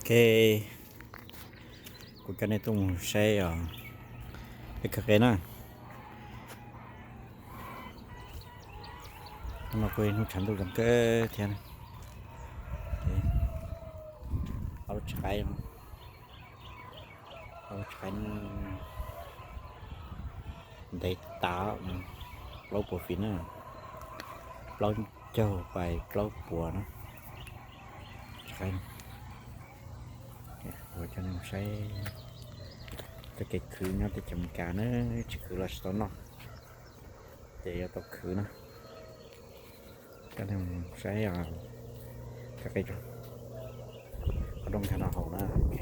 Ok, kuv coj nej tuaj mus saib os, peb khaws qe na. Hnub no kuj ib hnub tshav ntuj zoo kawg thiab. Ob lub tshis qaib, ob lub tshis qaib ntev tas, plaub puas feet na, plaub caug pais plaub puas na. Tshis qaib, kuv coj nej mus saib txoj kev khwv nyob teb chaws Amelikas na, tsis khwv los tsis tau noj, ces yuav tau khwv na. Coj nej mus saib, khaws qe tso, qhov rooj nkag no haus na. Ok,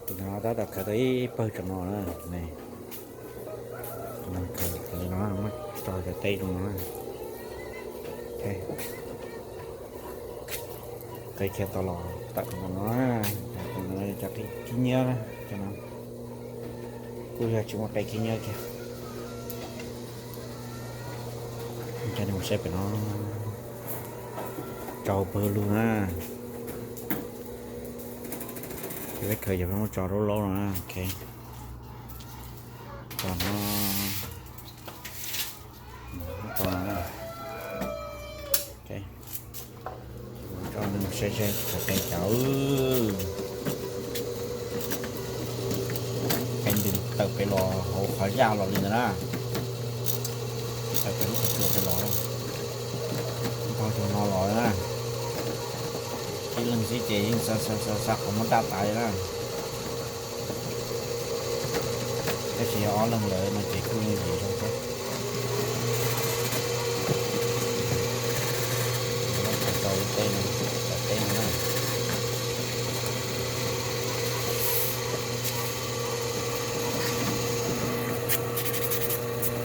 tus no tab tom khaws tau ib pawg tso no na. Tus no khaws li no, muab tso cov teb zoo no. Ok, qe khiav tau los tawm no, cov qe khib nyiab, cov no kuj yog tsis muaj qe khib nyiab kiag. Coj nej mus saib pem no, tsau pawg lug na. Ces peb khaws yog peb muab tso laub laub no na. Ok, tso no, tso no. Ok, coj nej mus saib saib khaws qe cas. Qe ntws tawm pem los hauv qhov zaj los li ntawd na. Tawm pem lub qhov tsua pem los, npog cug no los na. Ib leeg xwb ces yeej xa xa xa qhov muag daj tas li na. Tab sis yog ob leeg lawm no ces kuj yeej yim zoo thiab. Tau ib teb no, tau teb no na.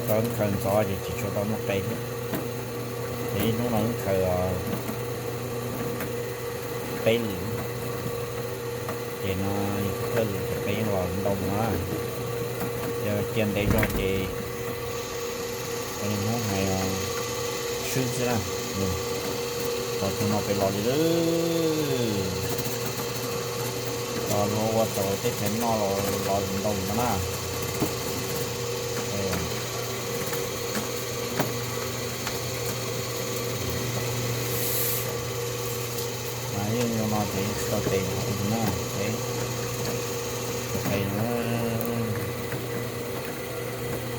Tau wb khaws ntxov ces tsis tshua tau muaj qe thiab. Ces ib hnub no wb khaws peb lwm, ces no yog thawj lwm ces qe yeej los ntau mus na. Yog cia ntev zog ces ua li Hmoob hais swb xwb na. Qhov tug no pem los li lawm, los luag ua tau teb chaws noj los ntau ntau no na. Mas yeej zoo no ces yeej tsis tau tes qhov twg na. Qe no,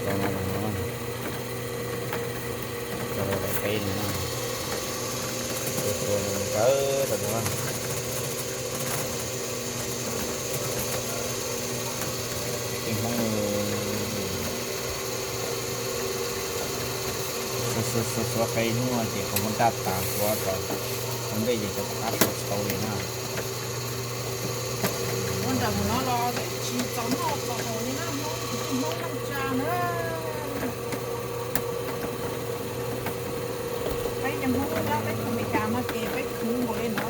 tso no los no, tso los daim qe no na. Tua tua ntawd tau tua. Tej Hmoob xuas xuas xuas qe hnub no ces qhov muag daj tas, xuas tau ntej ces cov tom qab xuas tsis tau li na. Ua nram mus no los tsis txaus noj txaus haus li na, Hmoob tus Hmoob neej tsa na. Peb cov Hmoob nyob peb teb chaws Amelikas no ces peb khwv npaum li no.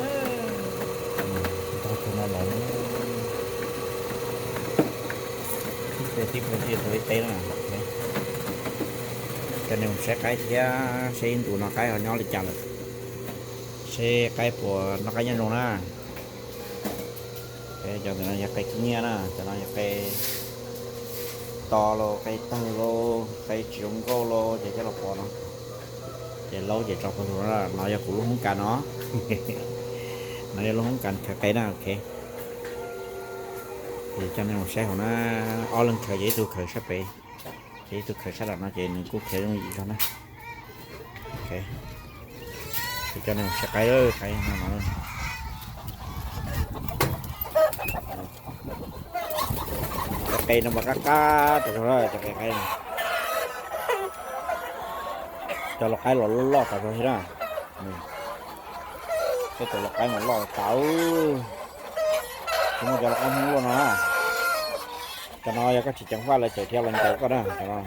Tib pliag tib pliag tib pliag tib pliag teb na. Coj nej mus saib qaib thiab, saib ib ntus no qaib ho nyob li cas lawm, seb qaib puas noj qab nyob zoo na. Cov ntawm no yog qe khib nyiab na, cov no yog qe to los qe tawg los qe tsis zoo nkauj los ces coj los pov no. Ces laub ces tso pawg lug no, no yog kuv lub hoob kas no. No yog lub hoob kas khaws qe na, ok. Ces coj nej mus saib hauv na, ob leeg khaws ces ib tug khaws sab pem, ces ib tug khaws sab nram no ces nws kuj khiav zoo yim zog na. Ok, ces coj nej mus saib qaib, qaib no no. Cov qe no mas qab qab tas zog na, cov qe qaib no. Cov lau qaib los loj loj tas zog thiab na. Tej tus lau qaib mas loj tas, tsis muaj cov lau qaib Hmoob luaj no na. Cov no yog koj tsis ceev faj lawv tseem thiaj los ncaws koj na, cov no.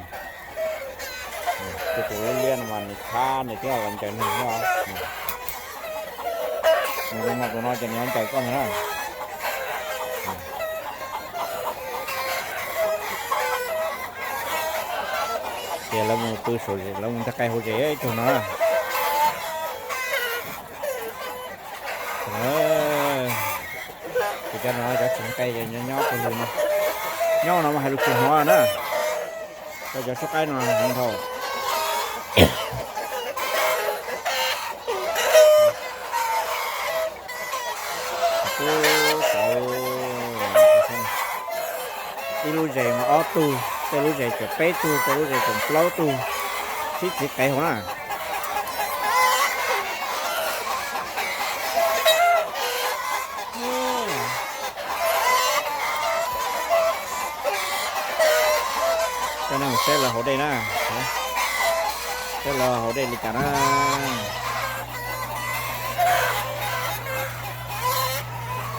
Tej tus liab liab no mas nws thab nws thiaj los ncaws neeg thiab. Nws zoo no tus no ces nws los ncaws koj ntag na. Ces lawv mus pw saum, lawv mus nrhiav qe hauv zes ib tug no. Cov no cov tseem qe ces nyob nyob pawg lug no, nyob no mas hais lus tsis hnov na. Cov cov sub qaib no heev dhau. Ib lub zes mas ob tug, tej lub zes tseem peb tug, tej lub zes tseem plaub tug, sib txiv qev hauv na. Coj nej mus saib lawv haus dej na, saib lawv haus dej li cas na.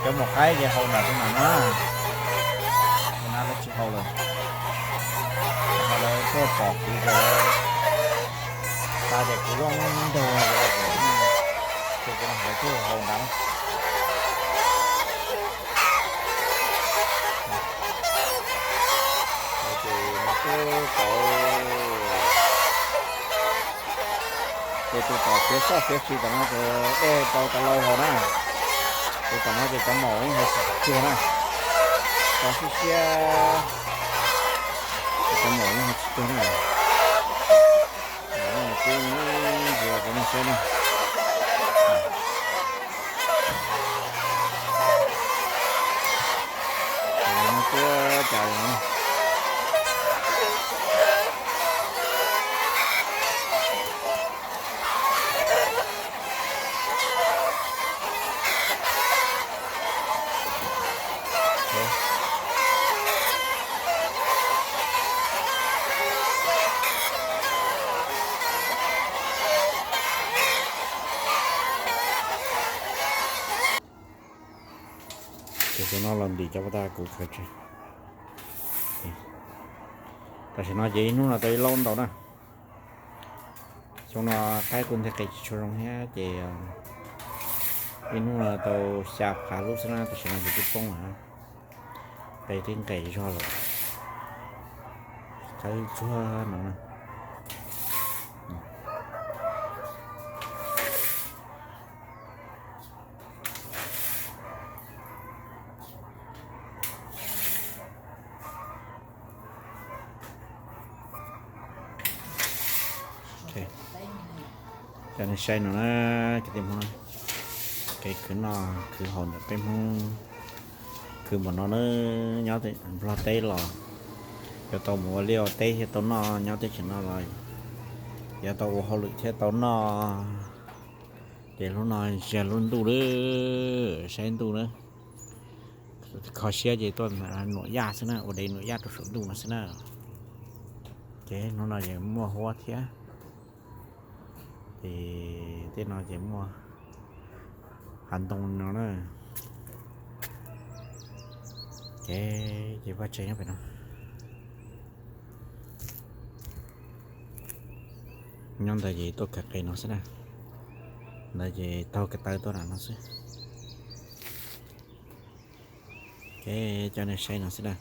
Cov maum qaib ces haus nram tus no na, tus no lawv tsis haus lawm. Ho lawv tuaj pom kuv ces lawv xav tias kuv loj nraug, ces lawv tuaj haus nrad na. Ces no twb tau, ces tus tom fiav soj fiav si tom no ces dej tau tas lau haus na. Ces tom no ces cov maum yeej haus tsis cuag na, tau siab siab, cov maum yeej haus tsis cuag na. Twb ntsia rau nej saib na. Ces no tuaj cas no. Ces xyoo no los ntim cov paj tag kuv khaws tseg. Tam sim no ces ib hnub no tau ib laub ntau na. Xyoo no qaib kuj nteg qe tsis tshua zoo thiab ces ib hnub no tau xya phav lub xwb na, tam sim no ces twb poob lawm. Qe twb nqes zog lawm, qawb tsuag no na. Coj nej saib no na, kwv tij Hmoob, kev khwv noj khwv haus ntawm peb Hmoob khwv npaum no na. Nyob Nplog teb los yuav tau mus ua liaj ua teb thiab tau noj, nyob teb chaws no los yuav tau ua hauj lwm thiab tau noj. Ces lub no yog lub ntuj lawm, saib ntuj na. Kho siab ces tuaj nuam yaj xwb na, ua dev nuam yaj rau saum ntuj no xwb na. Ces hnub no ces muaj huab thiab. Ces tej no ces muaj hav ntoo no na. Ces, ces vaj tsev nyob pem no. Nyob ntawd ces tuaj kawm qe no xwb na. Ntawd ces taug ko taw tuaj nram no xwb. Ces coj nej saib no xwb na.